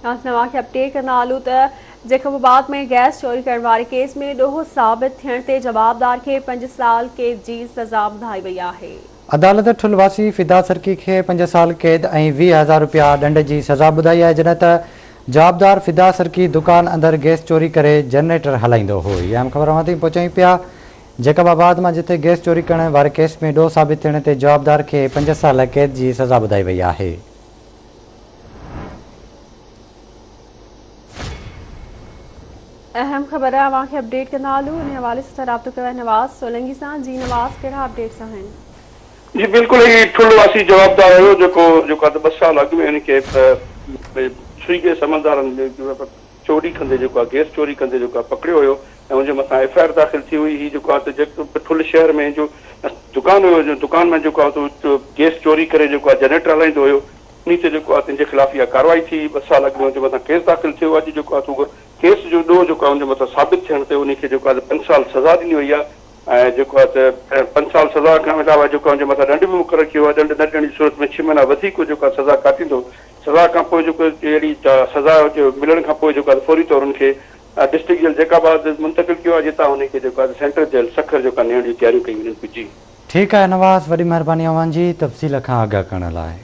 ناظرين اوهان کي اپڊيٽ ڪندا هلون ته جيڪب آباد ۾ گئس چوري ڪرڻ واري ڪيس ۾ ڏوهه ثابت ٿيڻ تي جوابدار کي پنج سال قيد جي سزا ٻڌائي وئي آهي. عدالت ٺل واسي فدا سرڪي کي پنج سال قيد ۽ 20 هزار رپيا ڏنڊ جي سزا ٻڌائي آهي جڏهن ته جوابدار فدا سرڪي دڪان اندر گئس چوري ڪري جنريٽر هلائيندو هو. هي اهم خبر اوهان تائين پهچايون پيا جيڪب آباد مان جتي گئس چوري ڪرڻ واري ڪيس ۾ ڏوهه ثابت ٿيڻ تي جوابدار کي پنج سال قيد جي سزا ٻڌائي وئي آهي. اهم خبر اوهان کي اپڊيٽ ڪندا هلون انهي حوالي سان رابطو ڪيو آهي نواز سولنگي سان جي نواز ڪهڙا اپڊيٽس آهن. جي بلڪل هي ٺل واسي جوابدار هيو جيڪو جيڪو آهي ته ٻه سال اڳ ۾ هن کي سوئي گئس عملدارن چوري ڪندي جيڪو آهي گئس چوري ڪندي جيڪو آهي پڪڙيو هيو ۽ ان جي مٿان ايف I R داخل ٿي هئي هي جيڪو آهي ته جيڪو ٺل شهر ۾ هن جو دڪان هيو جو دڪان ۾ جيڪو آهي ته گئس چوري ڪري جيڪو آهي جنريٽر هلائيندو هيو انهي تي جيڪو آهي تنهن جي خلاف اها ڪارروائي ٿي، ٻه سال اڳ ۾ ان جي مٿان ڪيس داخل ٿيو، اڄ جيڪو آهي سو ڪيس جو ڏوهه جيڪو آهي ان جي مٿان ثابت ٿيڻ تي انهي کي جيڪو آهي پنج سال سزا ڏني وئي آهي ۽ جيڪو آهي ته پنج سال سزا کان علاوه جيڪو آهي ان جي مٿان ڏنڊ به مقرر ڪيو آهي، ڏنڊ نه ڏيڻ جي صورت ۾ ڇهه مهينا وڌيڪ جيڪو آهي سزا ڪاٽيندو، سزا کان پوء جيڪو اهڙي سزا ملڻ کان پوء جيڪو آهي فوري طور ان کي ڊسٽرڪٽ جيل جيڪب آباد منتقل ڪيو آهي جتان انهي کي جيڪو آهي سينٽرل جيل سکر جيڪو آهي نيڻ جون تياريون ڪيون وڃن پيون جي. ٺيڪ آهي نواز وڏي مهرباني اوهان جي تفصيل کان آگاهه ڪرڻ لاء.